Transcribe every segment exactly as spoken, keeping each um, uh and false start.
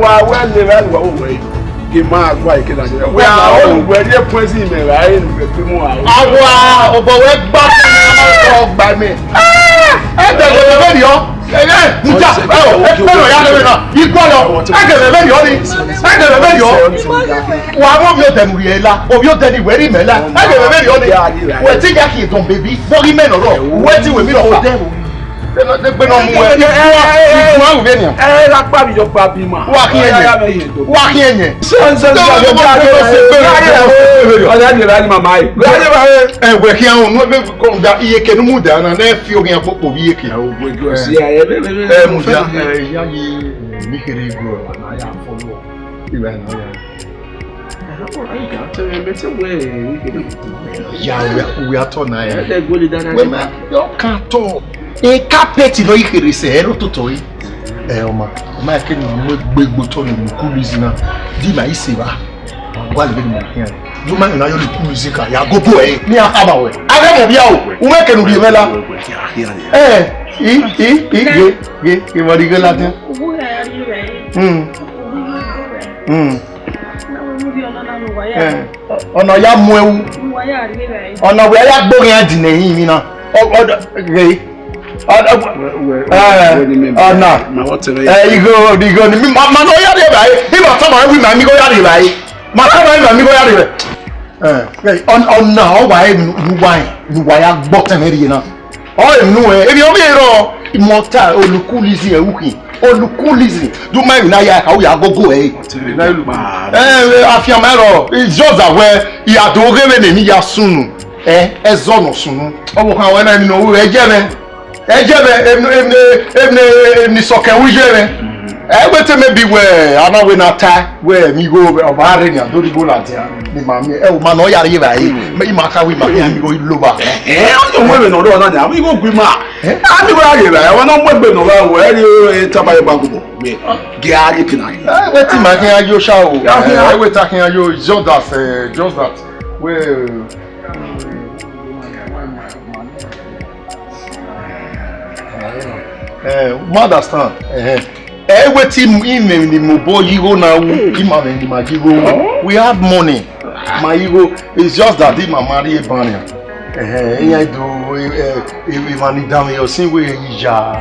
Wa wẹ levba wa wo wẹ. Ghe ma gua eke na jẹ. Wẹ a o wẹ ye poison mẹ ra e nu vbe mu a. Awa, obọ wẹ gba ọgba mẹ. Ẹ dẹ ghe vbe rriọ. Ẹ, ẹ, nja, ẹ o, ẹ pẹrẹ ya lẹvẹ na. Igua lọ. Ẹ ghe vbe rriọ ni. Ẹ ghe vbe rriọ. Wa mọ ovbi odẹ ne u rhie la. Ovbi odẹ ni wẹ rhie mẹ la. Ẹ ghe vbe rriọ ni. Wẹ te ya khian don baby. Vbọ ghi mẹ nọ rọ. Wẹ te wẹ mi rọ. Egbe ne ọ mu wẹ, igua, igua ru vbenian. Ẹ gha kpa vbe iyọkpa bi ima. Wa khian ẹyẹn. Wa khian ẹyẹn. Sẹ, sẹ, sẹ, sẹ, sẹ, sẹ, ọ̀rẹ́ mi, ọ̀rẹ́ mi, mama, ẹ. Ẹ wẹ khian unu, ebe kọnda, iyeke ne u mudia na, ne ẹ fi oghian kpokpo vbe iyeke. Ẹ, mudia, ẹ, ya yi, mi kere igwe, na ya follow. Ibe na ya. Ya, we, we are turn na ya. Wẹ ma, you can't talk. E carpet nọ i kherhe sẹ ẹre ototọ ẹre. Ẹ, ọ ma, ọ ma kẹ ne u mu egbe gbe otọ ne u mu cool easy na. Di ma i se vba. Wa lele ne u ma khian. Di u ma na yo lu cool easy ka ya gogo ẹre. Ne a khama wẹ. A ghẹ mẹ via o. U ma kẹ ne u rhie mwẹ la. Ẹ, i, i, i, ghe, ghe, ghe, wa rhie ghe ladian. Hmm. Hmm. Ẹ, ọna ya mu ẹwu. Ọna wẹ ya gbe oghian di nẹ emwi na. Ọ, ọ, ghe. Ọ, ọ, ẹ, ọna. Ẹ, igho, igho ni mi, ma, ma nọ ya rhie vbe. I ma tama wẹ ma mi igho ya rhie vbe. Ma tama wẹ ma mi igho ya rhie vbe. Ẹ, ọna, ọna, ọ wa ẹ nu wa ẹ, nu wa ya gbọ tẹmwẹ rhie na. Ọ emwi ne uwẹ, emwi ọ vbe rrọọ, imọta, olukulizi ẹre u khin, olukulizi, do ma emwi na ya, ka u ya gogo ẹre. Ẹ, afianma rrọọ, it's just that wẹ, I ya do ghe vbene emwi ya sunu, ẹ, ẹzọ nọ sunu. Ọvbokhan wẹ na emwi ne ọ ru, ẹ jẹ mwẹ, ẹ jẹ mwẹ, emwi, emwi, emwi, emwi sọkẹn u ye mwẹ. Ẹ wẹ te maybe wẹ, a na wẹ na ta, wẹ emwi igho, ọ ba rre nian, do rhie igho ladian, ne ima miẹn, ẹ, u ma nọ ya rhie vbe ẹre, ima ka wẹ ima miẹn emwi igho i lo ba. Ẹ, ọ yọ wẹ vbe nọ rọ na nia, igho gu ima. Eh? A ni wa rhie vbe, wa na mu egbe nọ vbe, wẹ ri, eh, tama ye ba gubo. Me, ge a rhie kina. Eh, wetin ma khian yo sha o. Ya khian. Eh, wetin a khian yo, just that, eh, just that. Well, eh, ma understand. Eh, eh. Eh, wetin imẹ ni mobọ yi igho na wu, ima mẹ ni ma yi igho wu. We have money. Ma yi igho, it's just that ima ma rhie eban nian. Eh, eh, iran do, eh, eh, emwa ni danmwehọ sin wẹ iya,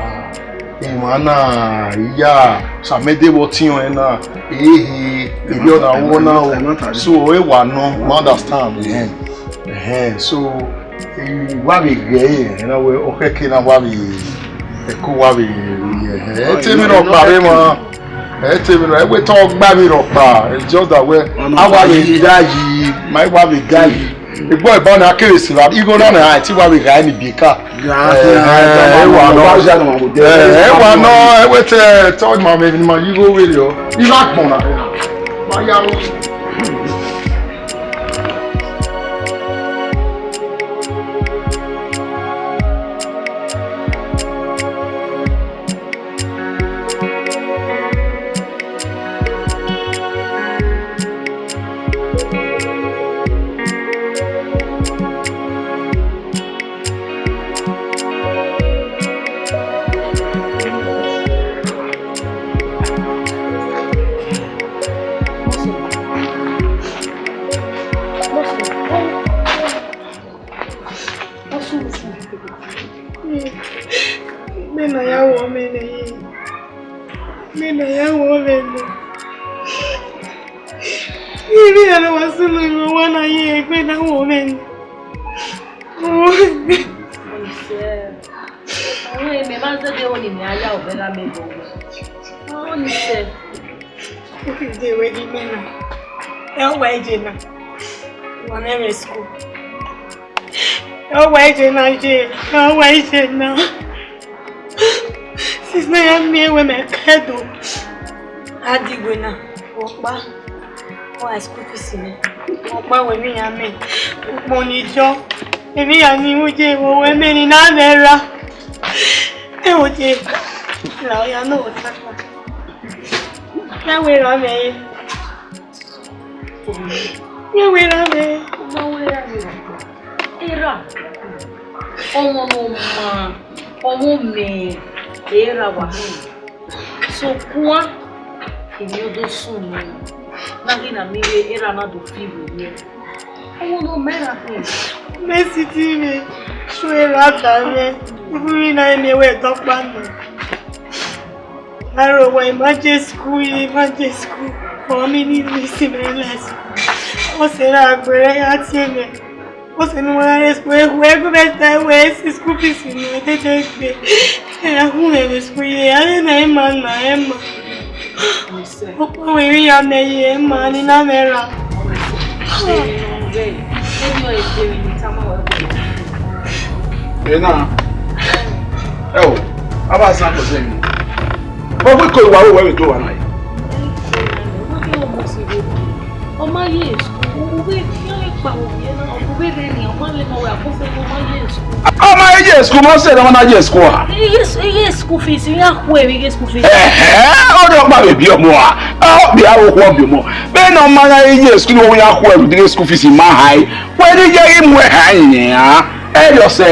emwa na iya, samẹdẹ vbe ọtiọnrẹn na, ehe, erriọ na wọ na o. So, e wa nọ, you understand? Eh, eh, so, I wa vbe ghee, ẹna wẹ, ọ khẹke na wa vbe, ẹko wa vbe, eh, eh, ẹ te emwi rhọkpa rre mwa. Ẹ te emwi rhọkpa, ẹ wẹ te ọ gba emwi rhọkpa, it's just that wẹ, a wa vbe ga yi, ma wa vbe ga yi. Egbe eba na kere si ra, igho na na, ẹ te wa vbe ga ni bi ka. Ẹ, ẹ, ẹ wa nọ. Ẹ, ẹ wa nọ, ẹ wẹ te, te ọ ma mẹ, ma yi igho vberriọ. I gha gbọn na. Ma ya ro. Mẹ na ya wọ mẹ nẹ. Mẹ na ya wọ mẹ nẹ. Ivbi ya na wa sunu iro wa na ye egbe na wọ mẹ nẹ. Ọnise, ọnrẹn mẹ ma zẹdẹ ro ne imẹ a ya obọ gha mẹ vbe owa. Ọnise. Ukije wẹ ghi mẹ na. Ẹ ọ wa eje na. Wa mẹ rre school. Ẹ ọ wa eje na ye. Ẹ ọ wa eje na. Since na ya miẹn wẹ mẹ ke do. A di wẹ na. Ọkpa. Ọ a school fees nẹ. Ọkpa wẹ emwi ya mẹ. Ukpọn ni jọ. Emwi ya ni mu je vbe wẹ mẹ ni na mẹ ra. Ẹ o je. La ọ ya nọ wẹ kaka. Ya wẹ ra mẹ. Ya wẹ ra mẹ. Ma wẹ ra mẹ. Erha, ọmọ ne ọ ma, ọmọ mẹ, erha wa hin. Sokpan, emwi ọ do sunu, na ghi na miẹn vbe erha na do fi vbe owiẹ. Ọmọ ne ọ ma erha khin. Mẹ si ti vbe sunu erha da mwẹ, ivbi na miẹn wẹ dọkpa nẹ. Aro wa ima je school, ima je school. Ọ mi ni ni si mẹ la school. Ọ sẹ ra gbe rẹ ya tie mẹ. Ọ sẹ ni wa re school, ehu ẹgbẹ mẹ ta wẹ si school fees ni dede gbe. Ẹ ya hu mẹ vbe school ye, a na ima na ima. Ọkpa wẹ emwi ya mẹ ye, ima ni na mẹ ra. Ena, ẹ o, a ba san kpẹsẹ mi. Ọ wẹ ko iwa ro wẹ vbe do wa na ye. Ọ ma ye school, Uvbe khian kpa ovbi ẹre na, uvbe rre ni, ọ ma le ma wẹ, a kpọsẹ ne ọ ma ye school. Ọ ma ye school, ma sẹ ne ọ ma na ye school a? Iye, iye school fees, iran khu emwi iye school fees. Ẹhẹ, ọ rhie ọkpa vbe biẹ ọmọ a, ọ kpia vbe okhuo biẹ ọmọ. Vbene ọ ma na ye school, ọ ya khu ẹre iye school fees ma hae. Wẹ ne iye ghi mu ẹre hae yẹn a, ẹ rhie ọsẹ.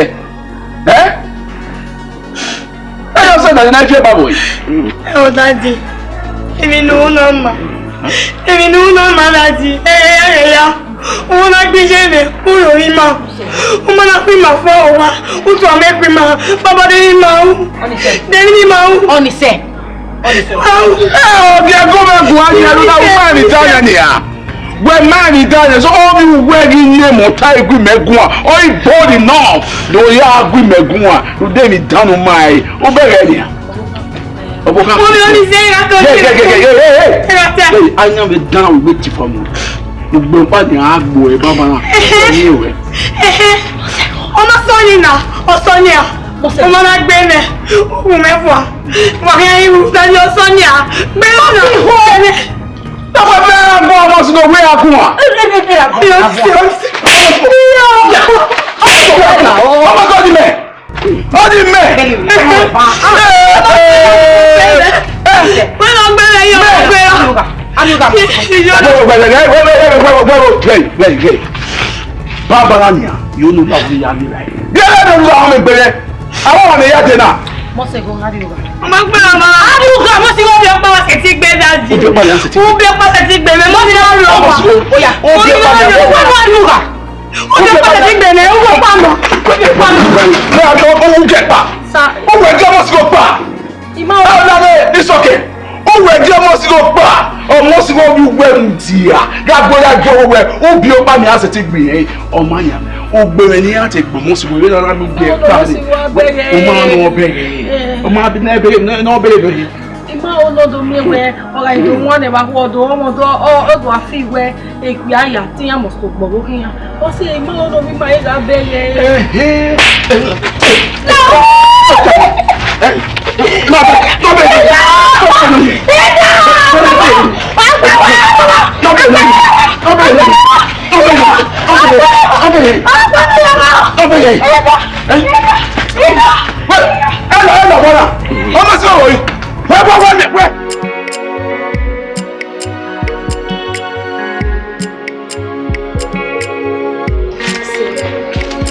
Ẹ? Ẹ, ọ sẹ daddy na, I fi ẹre ba vbe ọre. Ẹ, daddy, emwi ne u na ma, emwi ne u na ma, daddy. Ẹ, ẹ, ẹ, ya. U na gbe iye mwẹ, u ro ima. U ma na khui ima fo owa, u tọ mẹ khui ima, baba de ima u. Ọnise. De emwi ne ima u. Ọnise. Ọnise. Au. Ẹ, ọ biẹ gọmẹ guan, ya lu na, u ma emwi ta yan nia. Wẹ ma emwi ta yan, so ọ vbe uwẹ ghi ne mọ ta egui mẹ guan, ọ i bold enough, do ya gui mẹ guan, do de emwi dan ne u ma ẹre, u bẹghe nia. Ọbokhan. Mo ní oníṣẹ́ ìrántí. Hey, hey, hey, hey, hey, hey. Ìrántí. Hey, ayan vbe dan we wait for me. Ugbe pa ni a gbo e baba na. Ni we. Ọmọ Sọni na, ọ Sọni a. Ọmọ na gbe mẹ. Uwu mẹ fua. Wa hẹ iru dani ọ Sọni a. Gbe na. Tọpẹ fẹ ra gbọ ọmọ sinu owe ra kun wa. Ọmọ Sọni mẹ. Ọni mẹ. Wẹ́n lọ gbé rẹ̀ yọ, wẹ́n gbé rẹ̀. Baba na nia, yóò nu na wuli ya mi rẹ. Yẹ lẹ nu wa ọmọ egbe rẹ. Àwọn ọmọ ya de na. Mose go hadi uga. Ọmọ gbé rẹ̀ ma. Hadi uga, Mose go bi ọkpa wa sẹti gbe dadi. Ó bi ọkpa ya sẹti. Ó bi ọkpa sẹti gbe mẹ, Mose go lọ wa. Ó bi ọkpa ya sẹti. Ó bi ọkpa ya sẹti. Ó bi ọkpa sẹti gbe mẹ, ó bi ọkpa nọ. Ó bi ọkpa nọ. Ẹ, ó, ó, ó jẹ pa. Sa. Ó wẹ jẹ Mose go pa. Ima o. Ẹ, ọ̀nà rẹ̀, it's okay. Uwẹ gie ọmọ siro kpa, ọmọ siro vbe uwẹ mudia, gha gbe ya gie uwẹ, ubi ọkpa ni a sẹtin gbe irẹn, ọ ma yan. Ugbẹmwẹ ne iran te gbe ọmọ siro, vbene ọ na miẹn ubi ẹkpa ni, ọ ma nọ ọbẹghe, ọ ma bi ne ọbẹghe, ne ọbẹghe nọ yi. I ma ho ne ọ do miẹn wẹ, ọ gha do wan ne evba khu, ọ do ọmọ do, ọ do a fi wẹ, ekpia ya, te iran must gbọghe okhian. Ọ sẹ, I ma ho ne ovbi ima gha bẹghe. Ẹhẹn.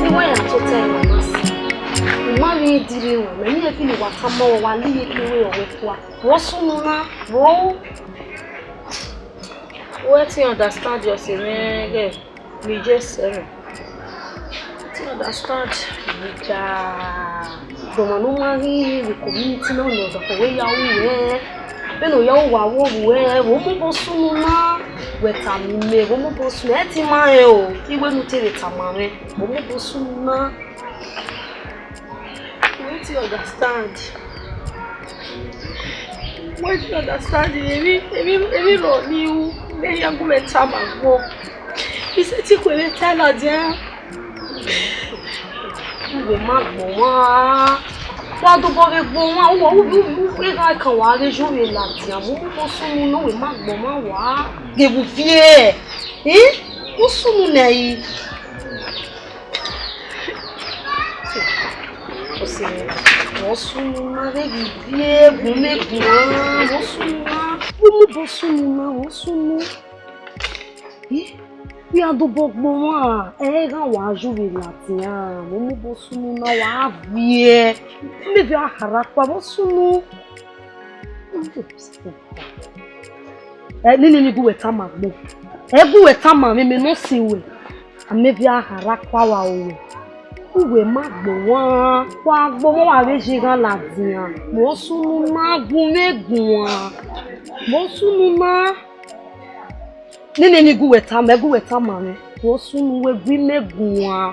Iwa ya tota ẹmwẹ na si. U ma vbe diri ruẹ, mẹ miẹn fi ne uwa tama uwa, wa la iyeke ruẹ ọvbokua. Vbe ọ sunu na, vbe ọ? Wẹ te understand your sẹmẹ ghẹ, vbe iye sẹmẹ. Te understand. Iye ja. Dọmọ ne u ma ghi vbe community na, ọnii ọdafẹn wẹ ya ru wẹ. Vbene ọ ya ru wa vbe ọ ru wẹ, vbe ọ mobọ sunu na. Wẹ tama imẹ, vbe ọ mobọ sunu, ẹ te ma rẹn o. Iwẹ ne u te vbe tama mwẹ, vbe ọ mobọ sunu na. Wetin understand? Wetin understand? Emwi, emwi, emwi rọ ni u ne ya gu mwẹ tama agbọn. I sẹtin khuẹmwẹ ta ladian. Uwẹ ma gbọnmwa. Wa dobọ vbe gbọnmwa, uwẹ, uwẹ, uwẹ, uwẹ gha kan wa ghe yo vbe ladian, mu mu sunu ne uwẹ ma gbọnmwa wa. Ghe vbe uviẹ. Eh? U sunu nẹ yi. Ọse mwẹ, vbe ọ sunu na, vbe ghi viẹ, gun mwẹ guan, vbe ọ sunu na. Vbe ọ mobọ sunu na, vbe ọ sunu. Ih, vbe a dobọ gbọnmwa, ẹ i gha wa yo vbe ladian, vbe ọ mobọ sunu na, wa viẹ. Mẹvbe a khara kpa, vbe ọ sunu. Ẹ, nene ni gu wẹ tama agbọn. Ẹ gu wẹ tama mwẹ, mẹ ne ọ sẹ ruẹ. A mẹvbe a khara kpa wa ruẹ. Uwẹ ma gbọnmwa, wa gbọnmwa wa vbe ye gha ladian. Vbe ọ sunu na, gun mwẹ guan. Vbe ọ sunu na. Nene ni gu wẹ tama, ẹ gu wẹ tama mwẹ. Vbe ọ sunu, wẹ gu imẹ guan.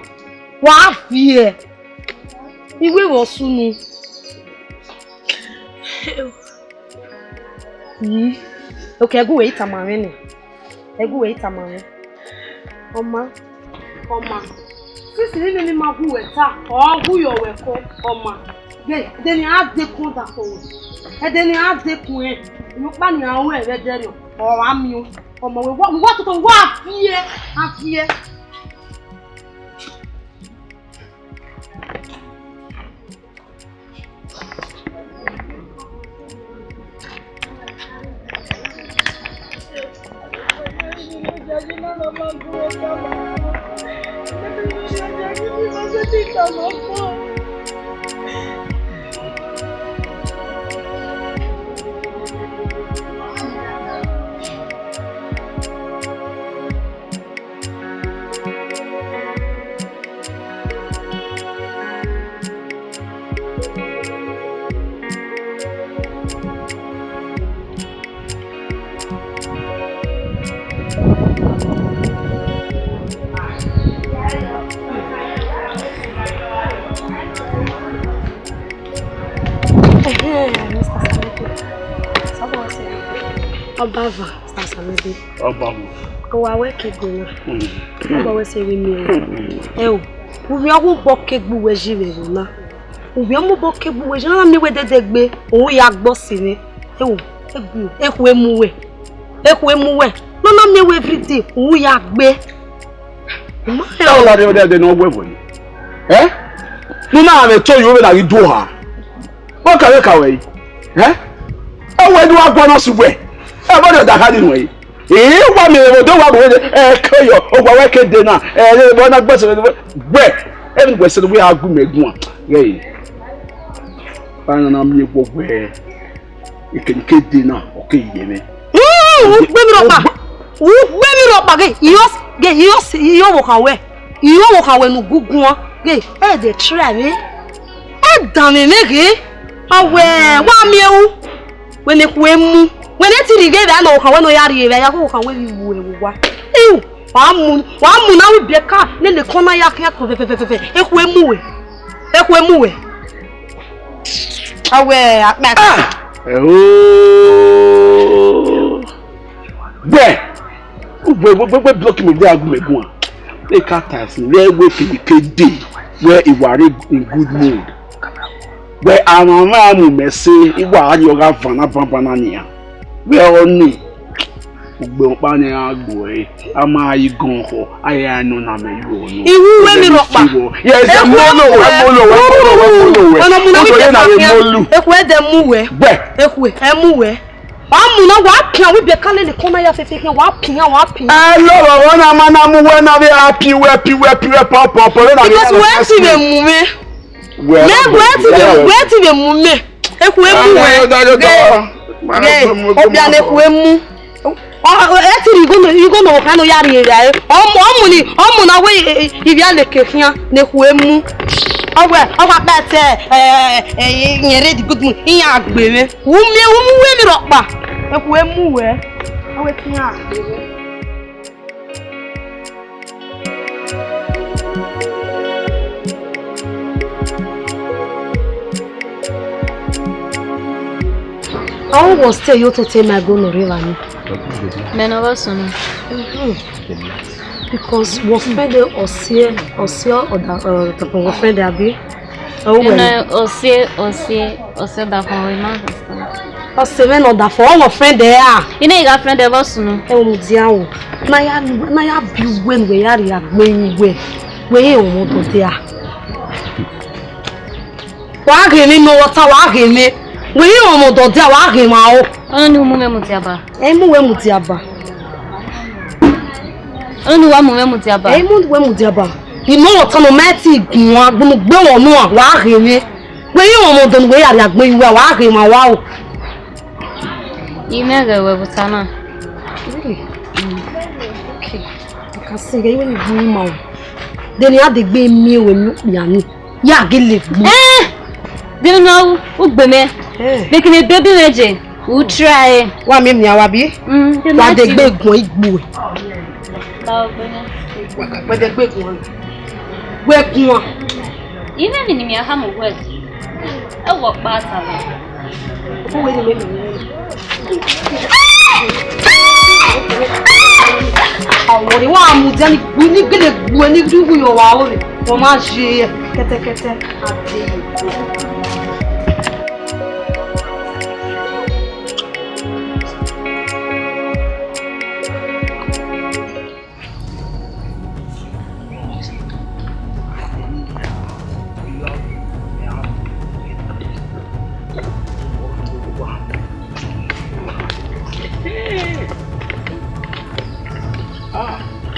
Wa viẹ. Iwe vbe ọ sunu. Yi. Okay, ẹ gu wẹ i tama mwẹ nẹ. Ẹ gu wẹ i tama mwẹ. Ọ ma. Ọ ma. Since nene ni ma gu wẹ ta, ọ gu yọ wẹ ko, ọ ma. Ghe, ẹdẹ ni a dekun da ko wẹ. Ẹdẹ ni a dekun ẹ. Inu kpa ni a ru ẹvbo ẹdẹ nọ, ọ wa miẹn. Ọmọ wẹ wa, wa toto wa viẹ, a viẹ. Ẹhẹn, Mister Samede. Sọbọ wẹ sẹ. Ọba van, Mister Samede. Ọba van. Owa wẹ kegbe na. Mm. Ọba wẹ sẹ vbe miẹn. Mm. Ẹ o, uvbi ọghe ubọ kegbe uwẹ ji vbe ẹvbo na. Uvbi ọmọ ubọ kegbe uwẹ ji na, na miẹn wẹ dede gbe, u ya gbe ọse mwẹ. Ẹ o, egbe, ekhue mu wẹ. Ekhue mu wẹ. Na na miẹn wẹ everyday, u ya gbe. Ọ ma hẹ. Ọ la de, de, de, nọ wẹ vbe yi. Ẹ? Ne u na mwẹ to yo vbe na ghi do ha. Wẹ ka, wẹ ka wẹ yi. Ẹ? Ẹ wẹ ne wa guan nọ si wẹ. Ẹ bọ de ọdakha ni nuẹn yi. Ẹ wa miẹn vbe odẹ wa bu wẹ de. Ẹ ke yọ, owa wẹ ke de na. Ẹ re bọ na gbẹsẹ vbe. Wẹ. Ẹ ni gbẹsẹ vbe a gu mẹ guan. Ghẹ yi. Ba na na miẹn wọ wẹ. Ekenike de na, ọ ke ye mwẹ. Mm, u gbe mi rhọkpa. U gbe mi rhọkpa ghe, iyo, ghe, iyo, iyo vbe okhan wẹ. Iyo vbe okhan wẹ ne u gu guan. Ghe, ẹ de try mwẹ. Ẹ dan mwẹ mwẹ ghe. A wẹ, wa miẹn u. Wẹ ne ekhue mu. Wẹ ne ti rhie vbe a nọ okhan wẹ ne ọ ya rhie vbe a ya koko okhan wẹ vbe iwu ẹvbo wa. Iu. Wa mu, wa mu na wi biẹ ka, nene kọn na ya khian kọ fẹfẹfẹfẹ. Ekhue mu wẹ. Ekhue mu wẹ. A wẹ akpa. Ah! Ẹho. Wẹ, wẹ, wẹ, wẹ, wẹ block mi vbe agu mẹ guan. Ẹ ka ta sin, wẹ, wẹ kede kede, wẹ, I wa re in good mood. Wẹ, amwamwa mu mẹ se, I wa gha rrie ọgha vana vana nian. Wẹ, ọni. Ugbe ọkpa ne a gbe ẹre, a ma ghi gọn khọ, a ya nọ na mẹ yo nọ. Iwu wẹ mi rhọkpa. Yes, ẹ mọ lo wẹ, mọ lo wẹ, mọ lo wẹ, mọ lo wẹ. Ọnọ mu na mi de na molu. Ekhue de mu wẹ. Gbẹ. Ekhue, ẹ mu wẹ. Wa mu na wa pian, wi bie ka lele kọn na ya fẹfẹ khian, wa pian, wa pian. Ẹ lọ wọ na ma na mu wẹ na vbe a pi wẹ, pi wẹ, pi wẹ, pọ, pọ, pọ, wẹ na vbe. Because wẹ ti vbe mu mẹ. Wẹ, wẹ ti vbe, wẹ ti vbe mu mẹ. Ekhue mu wẹ. Ghe, ghe, ọbia ne ekhue mu. Ọ, ọ, ẹ ti rhie igho nọ, igho nọ kha nọ ya rhie ra. Ọ mu, ọ mu ni, ọ mu na wẹ, e, e, ivia leke khian ne ekhue mu. Ọ wẹ, ọ wa kpẹ te, ẹ, ẹ, ẹ, yẹn ready good mood, iran gbe mwẹ. U miẹn, u mu wẹ emwi rhọkpa. Ekhue mu wẹ. Ọ wẹ te iran gbe mwẹ. How was stay you to take my gonorrhea ni? Mẹ ne ọ vbe sunu. Mhm. Because wọ friend ọsiẹ, ọsiẹ ọda, uh, wọ friend abi? Ọ wẹ. Ẹnẹ ọsiẹ, ọsiẹ, ọsiẹ ọdafọn, I ma understand. Ọse mwẹ ne ọdafọn, ọ wọ friend ẹ ra? I na gha friend ẹ vbe ọ sunu. Ẹ wo mudia o. Na ya, na ya bi uwẹ ne uwẹ ya rhie agbọn yi uwẹ. Wẹ i họn ọmọ dọdẹ a. Wa ghe mwẹ ne ọ ta, wa ghe mwẹ. Wẹ i họn ọmọ dọdẹ a, wa ghe mwẹ o. Ọnọ ni u mu mwẹ mudia ba. Ẹ i mu wẹ mudia ba. Ọnọ ni wa mu mwẹ mudia ba. Ẹ i mu wẹ mudia ba. I mu ọmọ ta ne ọ ma ti guan, agbọn ugbe wọn nua, wa ghe mwẹ. Wẹ i họn ọmọ dọdẹ ne uwẹ ya rhie agbọn yi uwẹ, wa ghe mwẹ wa o. I mwẹ ghẹ wẹ vbe ota na. Really? Mm. Okay. I can see you even give me mouth. Then you had the gbe mi wẹ mi okpia ni. Ya gele gbe. Eh! Gele na u, u gbe mẹ. Eh. Making a baby legend. U try. Wa mi mi awa bi? Mm. Wa de gbe gun igbu. Wẹ de gbe gun. Wẹ gun. I mwẹ emwi ne I miẹn a ha mu wẹ. Ẹ wọ kpa ta vbe. Uwẹ ni mẹ. Awọ ni wa mu dia ni gbu ni gele gbu ni du hu yo wa o re. Wọ ma je ye kẹtẹkẹtẹ. A de ye.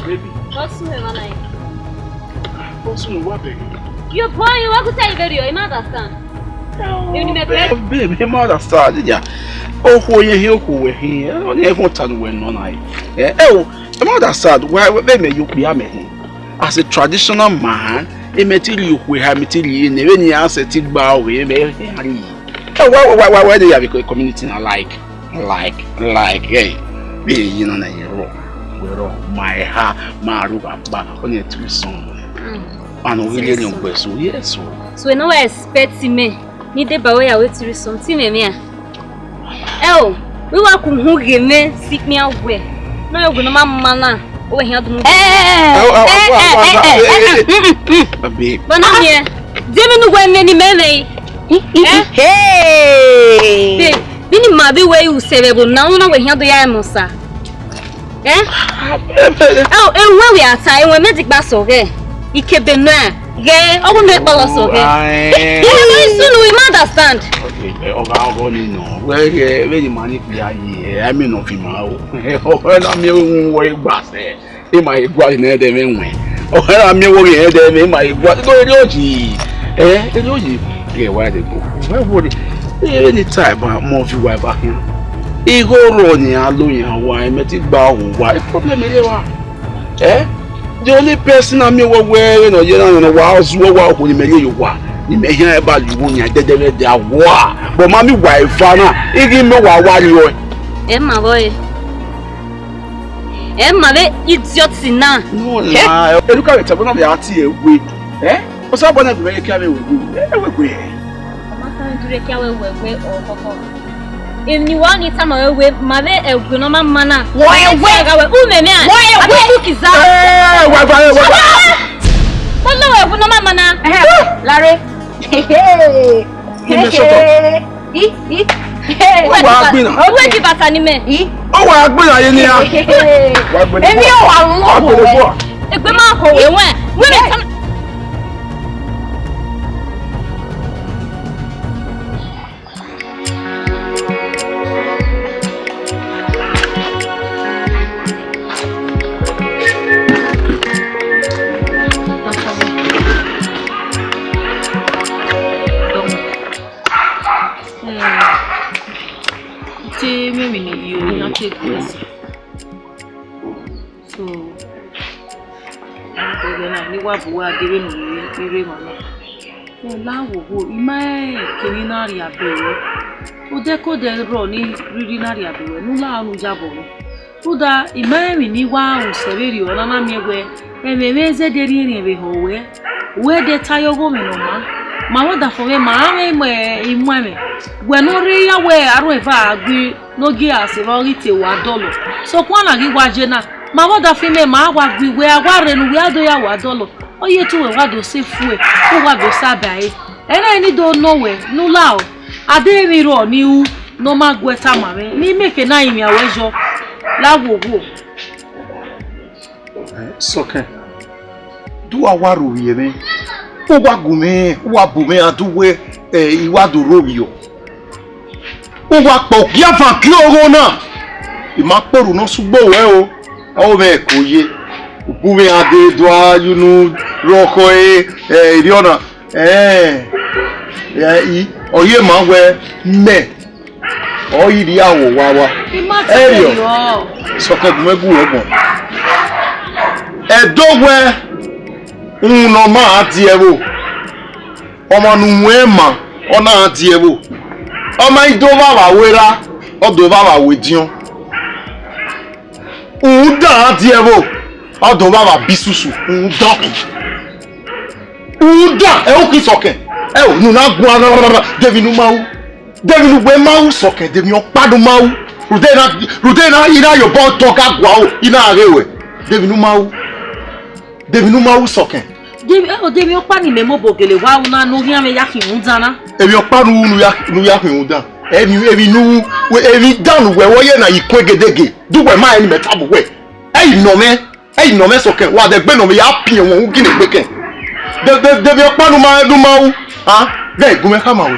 Baby. What's the matter? What's the matter? Your boy, you want to tell you very, you understand? You need my bread? Babe, you understand? Yeah. Oh, who you here, who we here? Oh, you want to know when on I. Eh, oh, you understand? Why, why, me, you be a me. As a traditional man, e mẹ ti rhie okhuo eha, e mẹ ti rhie ene, vbene iran sẹtin gba ọghe, e mẹ hia rhie. Eh, why, why, why, why they have a community na like, like, like, eh, vbe iye na na ye rrọọ, wẹ rrọọ, ma eha, ma ru gha kpa, ọni threesome. Mm. And we really Threesome. Request, so yes, so. So you know what I expect me? Ni deba wẹ ya wẹ threesome, te imẹ miẹn. Ẹ o, wẹ wa ku uhunmwu ghe mwẹ si ikpia wẹ. Ne ọ ye ọghe ne ọ ma ma na, ọ wẹ hian do mu. Ẹ, ẹ, ẹ, ẹ, ẹ, ẹ, ẹ, ẹ, ẹ, ẹ, ẹ, mm, mm, mm. Babe. Bana miẹn, de mi nu wẹ mẹ ni mẹ mẹ yi. Ẹ? Hey. Babe, vbene ima vbe wẹ ru sẹ vbe ẹvbo na, ọ na wẹ hian do ya ẹmwẹ Osa. Eh? Ẹ, ẹ, wẹ wẹ a ta, ẹ, wẹ mẹ dikpa sẹ ọghẹ. Ikebe nọ ghẹ, ọghe nọ kpọlọ sẹ ọghẹ. Ah, eh. Ẹ, no, isu nu, you understand? Okay, eh, ọgha ọgọ ni nọ. Wẹ ghẹ, vbe yi ma ni kpia yi, eh, I mean, of him, ah, oh. Ọghe na miẹn uhunmwu wẹ gba sẹ. Ima he gua ne ẹdẹ mwẹ wẹn. Ọghe na miẹn wẹ ghe ẹdẹ mwẹ, ima he gua. No, erriọ yi. Eh, erriọ yi. Ghẹ wa de go. Wẹ wo de. Eh, anytime, ma, ma fi wa ba khian. Igho rrọọ ni a lo yan wa, mẹ ti gba hu wa. E problem ye wa. Eh? The only person a miẹn wẹ wẹ ne ọ ye na nọ wa zuọ wa okhuo ni mẹ ye yo wa. Ni mẹ hian eba lu wo yan dẹdẹ vbe ẹdẹ a wa. But ma mi wa eva na. Ighi mẹ wa wa rriọ. Ẹ ma vbọ re? Ẹ ma vbe idiot na. No, na, eruka vbe tẹbọ na vbe a tie we. Eh? Osa bọ na vbe ye kia vbe we. Eh, we we. Ọ ma ka vbe dure kia vbe we we ọ kọkọ. Emwi ne wa ni tama wẹ wẹ, ma vbe ẹwe ne ọ ma ma na. Wọ ẹwe. Gha wẹ, u mẹ mẹ a. Wọ ẹwe. A bẹ cook is that? Eh, wa ba, wa ba. Mo lo ẹwe ne ọ ma ma na. Lare. Give me shut up. I, i. Ọ wa gbinna. Ọ wa gbinna ye nia. Wa gbinna. Emi ọ wa run. Wa gbinna fua. Egbe ma ho we wẹ. Wẹ me tama. Te mwẹ emwi ne I yo, I na te gu ẹse. So, ẹghẹ na, ne I wa bu uwa dee vbene u rre emwa na. Wẹ la wo wo, I ma rẹn eke ne I na rhie abe ruẹ. Odẹkodẹ rrọọ ne I rhirhi na rhie abe ruẹ, ne u la ne u yabọ mwẹ. Rhunmwuda, I ma rẹn emwi ne I wa rẹn sẹ vberriọ, ọ na na miẹn wẹ, ẹmwẹ mwẹ zẹdẹ rhiẹnrhiẹn vbe ehọ ruẹ. Wẹ de ta ye ọghomwẹ ne ọ maa. Ma vbe ọdafẹn mwẹ, ma ra mwẹ mu imuẹmwẹ. Wẹ ne ọ rre ya wẹ aro eva a gui ne ọ gie a sẹ vbe ọ ghi te wa dọlọ. Sokpan na ghi wa ye na, ma vbe ọdafẹn mwẹ, ma wa gui wẹ a wa rre ne uwẹ a do ya wa dọlọ. Ọ ye te uwẹ wa do sẹ fuẹ, te uwa do sa ba ẹre. Ẹre ni do nọ wẹ ne u lao. A de emwi rrọọ ne I ru ne ọ ma gu ẹre tama mwẹ, ne I miẹn ehe na rinmwian ruẹ yọ. La wo wo. Eh, Sọkẹn, de uwa wa rhovbiẹ mwẹ, uwa gu mwẹ, uwa bu mwẹ rhan de uwẹ, eh, I wa do rhovbiọ. Uwa kpọ gia van gie ogho na, I ma kpe orhu ne ọ sẹ ugbo ruẹ o, ọ mwẹ ẹko ye, u bu mwẹ rhan dee do a ye unu rre ọkhọ ẹre, eh, erriọ na, eh, eh, I, ọ ye ma wẹ mẹ. Ọ i rhie aro wa wa. I ma te Ẹriọ, rriọ. Sọkẹn gu mwẹ gu ẹgbọn. Ẹdẹ wẹ, uhunmwu ne ọ ma a die ẹvbo. Ọmwa ne u wẹn ma, ọ na a die ẹvbo. Ọ ma i do vbe avbe aro erha, ọ do vbe avbe aro ediọn. Rhunmwuda a die ẹvbo, ọ do vbe avbe isusu, rhunmwuda ọkun. Rhunmwuda, ẹ, u khin Sọkẹn. Ẹ o, ne u na guan rarara, de emwi ne u ma ru. De emwi ne uwẹ ma ru Sọkẹn, de emwi ọkpa ne u ma ru. Rhunmwuda na, rhunmwuda na, I na ye obọ tọ ga guaro, I na ghe ruẹ. De emwi ne u ma ru. De emwi ne u ma ru Sọkẹn. De, ẹ o, de emwi ọkpa ne imẹ mobọ gele wa ru na, ne u khian mwẹ ya khin rhunmwuda na. Emwi ọkpa ne u ru ne u ya, ne u ya khin rhunmwuda. Emwi, emwi ne u, emwi dan ne uwẹ vbe ọ ye na, I kue gedege. De uwẹ ma rẹn ne imẹ tama uwẹ. Ẹ i nọ mwẹ. Ẹ i nọ mwẹ Sọkẹn, wa dẹ gbe nọ mwẹ, ya piẹn wọn ugine gbe kẹn. De, de, de emwi ọkpa ne u ma, ne u ma ru, a, ghẹ gu mwẹ khama ruẹ.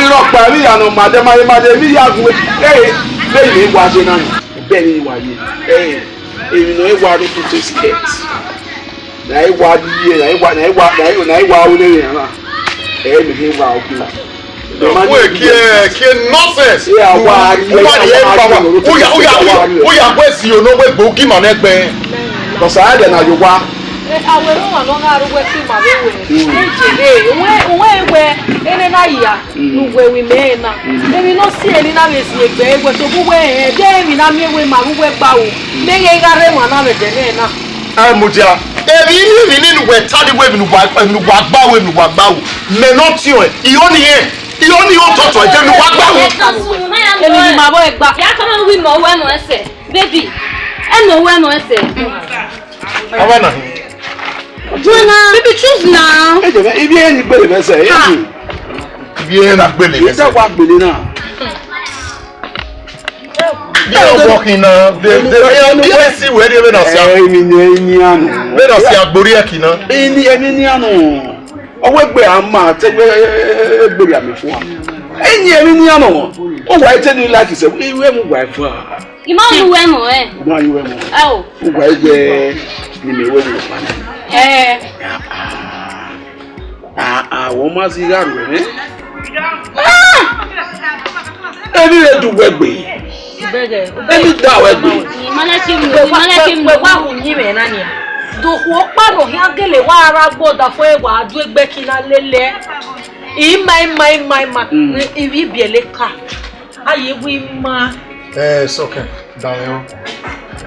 Emwi rhọkpa, emwi hia ne ọ ma dẹ, ma ye, ma dẹ, emwi hia gu, eh, vbene I wa ye na, vbene I wa ye, eh, emwi ne ọ wa rre put skirt, na I wa ye, na I wa, na I wa, na I, na I wa ru ne emwi na, eh, emwi hia wa ogie. Wẹ kie, kie nonsense. Uwa ni ẹ baba. Uya, uya, uya, uya, wẹ si ono wẹ gbe ugima nẹgbẹ. Kọsa ẹdẹ na ye owa. Awẹ ne ọmwa ne ọ gha ru wẹ si ma vbe wẹ. Eje, eh, uwẹ, uwẹ wẹ, ene na ya, nu wẹ wi mẹ na. Emwi ne ọ si ẹre na vbe si egbe, wẹ to bu wẹ, eh, de emwi na miẹn wẹ ma ru wẹ gba o. Mẹ ghẹ gha rre emwa na vbe ẹdẹ nẹ na. Ẹ mudia, emwi ni, emwi ni ne uwẹ ta ni wẹ emwi ne uwa, emwi ne uwa gba o, emwi ne uwa gba o. Mẹ ne ọ tiọnrẹn, I ho ni rẹn, I ho ni ho tọtọ, emwi ne uwa gba o. Emwi ne ima vbọ ẹgba. Ya kama wi mọ wẹ mọ ẹsẹ, baby. Ẹ nọ wẹ mọ ẹsẹ. Ava na hin. Baby, choose now. Ẹ jẹ, ibi ẹni gbele mẹ sẹ, ẹ jẹ. Ibi ẹni gbele mẹ sẹ. Ita wa gbele na. Bi ọgbọ khin na, de, de, de, de, wẹ si wẹ de vbe na sia. Ẹ, emi ni, emi anu. Vbe na sia gbori ẹki na. Eni, emi ni anu. Ọwọ egbe a ma te egbe, egbe ya mi fua. Eni emi ni anu. O wa te ni like se, iwe mu wa fua. I ma lu wẹ mọ ẹ. Ma lu wẹ mọ. Ao. O wa egbe ni me wẹ mọ pa na. Ẹ. Ah, ah, wọ ma si gha ruẹ, eh? Ah! Eni re du wẹ gbe. Eni da wẹ gbe. Imana ke mu, imana ke mu. Wẹ wa hu yin mwẹ na nia. Do hu ọkpa nọ hian gele wa ra gbo da fo e wa du egbe kina lele. Ima, ima, ima, ima. Mm. Ibi biele ka. Aye wi ma. Eh, sọkẹn, danmwehọ.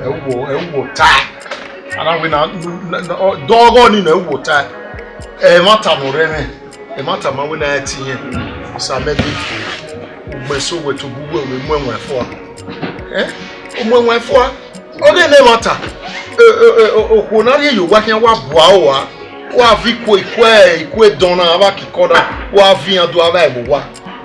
Ẹ wo, ẹ wo ta. Ana wẹ na, na, na, ọ, dọghọ ni na, ẹ wo ta. Ẹmwata ne ọ rre mwẹ, ẹmwata ma wẹ na ẹ ti yẹn. Isamẹde, ugbẹn so wẹ tobọ uwẹ, wẹ mu ẹwaẹn fua. Eh? U mu ẹwaẹn fua. Ọ ghe ne ẹmwata. Eh, eh, eh, o-, okhuo na rhie ye owa khian wa bua owa. Wa viọ ikue, ikue, ikue dọn na, avbe akikọ na, wa viọ iran do avbe ẹvbo owa.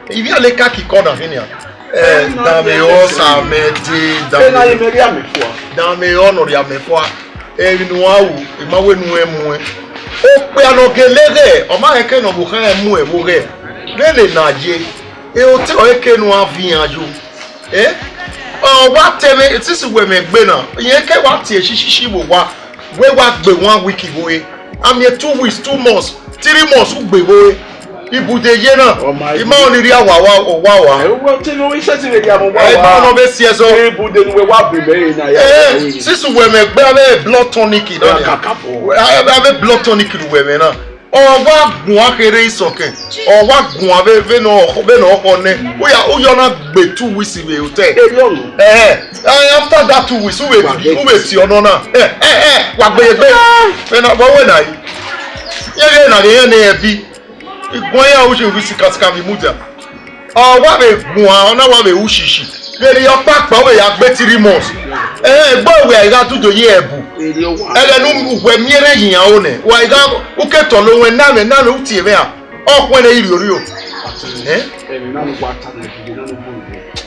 Ivbi a leka kikọ na hin nian. Eh, danmwehọ Isamẹde, danmwehọ. Danmwehọ ne ọ rhie amẹ fua. Emwi ne uan ru, I ma wẹ ne uẹn muẹn. Okpia ne ọ gele ghẹ, ọ ma rẹn ke ne ọ vbe okhan ẹmwẹ vbe oghẹ. Vbene na ye, E otọ ẹre ke ne uwa viọ iran yo. Eh? Ọ wa te mwẹ, since uwẹ mwẹ egbe na, irẹn ke wa tie shishishi vbe owa, wẹ wa gbe one week vbe ore. A miẹn two weeks, two months, three months, u gbe vbe ore. Ibude ye na, ọ ma ima ọni rhia wa wa, ọ wa wa. Ẹ, uwẹ te ne iṣẹ́ ti vbe rhia vbe owa. Ẹ, ima ọni ọ vbe si ẹzọ. Ibude ne uwẹ wa bu mẹ na ya. Eh, since uwẹ mwẹ egbe avbe blood tonic na. Ẹ, kaka fo. Avbe blood tonic ne uwẹ mwẹ na. Ọ wa guan kherhe isọkẹn, ọ wa guan vbe, vbene ọ, vbene ọ khọ nẹ, u ya, u ya na gbe two weeks vbe hotel. Erriọ unu. Ẹhẹn, eh, after that two weeks, u vbe, u vbe tie ọnọ na. Eh, eh, eh, wa gbe ye gbe. Vbene ọ wẹ na yi. Ye ghe na ghe ne ẹbi. Iguan ya ushi vbe sikasika vbe mudia. Ọ wa vbe guan, ọ na wa vbe ru shishi. Vberriọ ọkpakpa, ọ vbe ya gbe three months. Ẹ, egbe wẹ a i gha dudo ye ẹbu. Erriọ owa. Ẹghẹ ne uwẹ miẹn rẹn ye iran ro nẹ, wa i gha, u ke tọlọ owẹn na mwẹ, na mwẹ u tie mwẹ a. Ọ khuẹn ne iriorio. Eh? Ẹmwẹ na ni wa ta na, ẹmwẹ na ni wa ta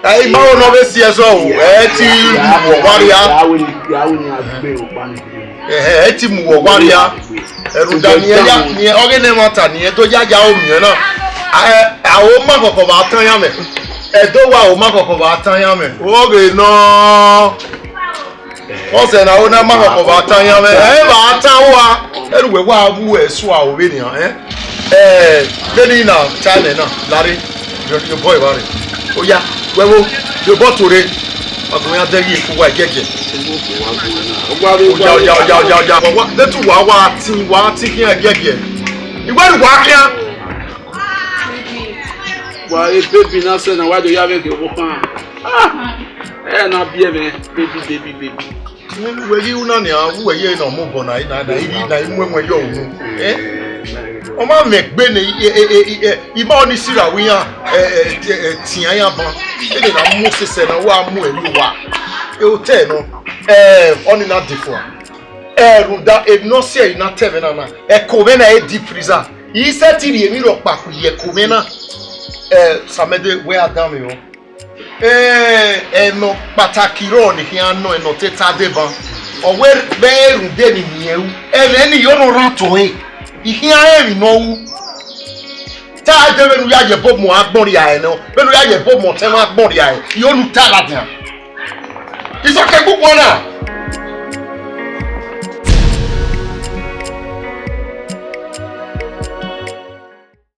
na. Ẹ, ima ọni ọ vbe si ẹzọ o, ẹ ti mu uwẹ ọgua rria. Ya wẹ ni, ya wẹ ni a gbe ọkpa ni. Ẹhẹn, ẹ ti mu uwẹ ọgua rria. Ẹrhu da ni ẹ ya, ni ẹ, ọghe ne ẹmwata ni ẹ do ya ya omiẹn na. Ẹ, a ho ma kọkọ vbe a tan iran mwẹ. Ẹ do wa ho ma kọkọ vbe a tan iran mwẹ. Ọghe nọ. Ọsẹ na ho na ma kọkọ vbe a tan iran mwẹ. Ẹ vbe a tan uwa. Ẹrhu wẹ wa wu ẹ sua o vbe nian, ẹ? Ẹ, vbene I na ta ẹmwẹ na, lare, your, your boy vbe rre. Oya, wẹ vbo, your boy to rre. Wa gu iran dẹghe eku wa giẹgiẹ. Oya, oya, oya, oya, oya. Wa, wa, de tu wa, wa tin, wa tin khian giẹgiẹ. Iwẹ ni wa khian. Wa, e baby na sẹ na, wa do ya vbe ke wo khan. Ah, ẹ na biẹ mwẹ, baby, baby, baby. Wẹ ghi ru na nian, wẹ ye na mobọ na, na, na, na, na, i mu ẹmwẹ yọ unu. Eh? Ọ ma mwẹ egbe ne, e, e, e, e, e, ima ọni sirra wẹ iran, ẹ, ẹ, ẹ, tian iran ban. Ene na mu osẹsẹ na, wa mu ẹre owa. E otẹ nọ, ẹ, ọni na dẹ fua. Ẹ, rhunmwuda emwi ne ọ si ẹre na ta ẹmwẹ na na, ẹko mwẹ na e deep freezer. I sẹtin rhie emwi rhọkpa khui ye ẹko mwẹ na. Ẹ, Samẹde, wẹ a danmwehọ. Ẹ, ẹmwẹ kpataki rrọọ ne I khian nọ, ẹmwẹ ne ọ te ta deba. Ọ wẹ vbe rhunmwuda emwi ne irẹn ru. Ẹmwẹ ne I yo ne ọ rhan otọ ẹre. I khian rẹn emwi ne ọ ru. Te a dee vbene u ya ye obọ agbọn rhia ẹre nọ, vbene u ya ye obọ ọtẹn mwẹ agbọn rhia ẹre, I ho ne u ta ladian. Isọkẹn kpukpọ na.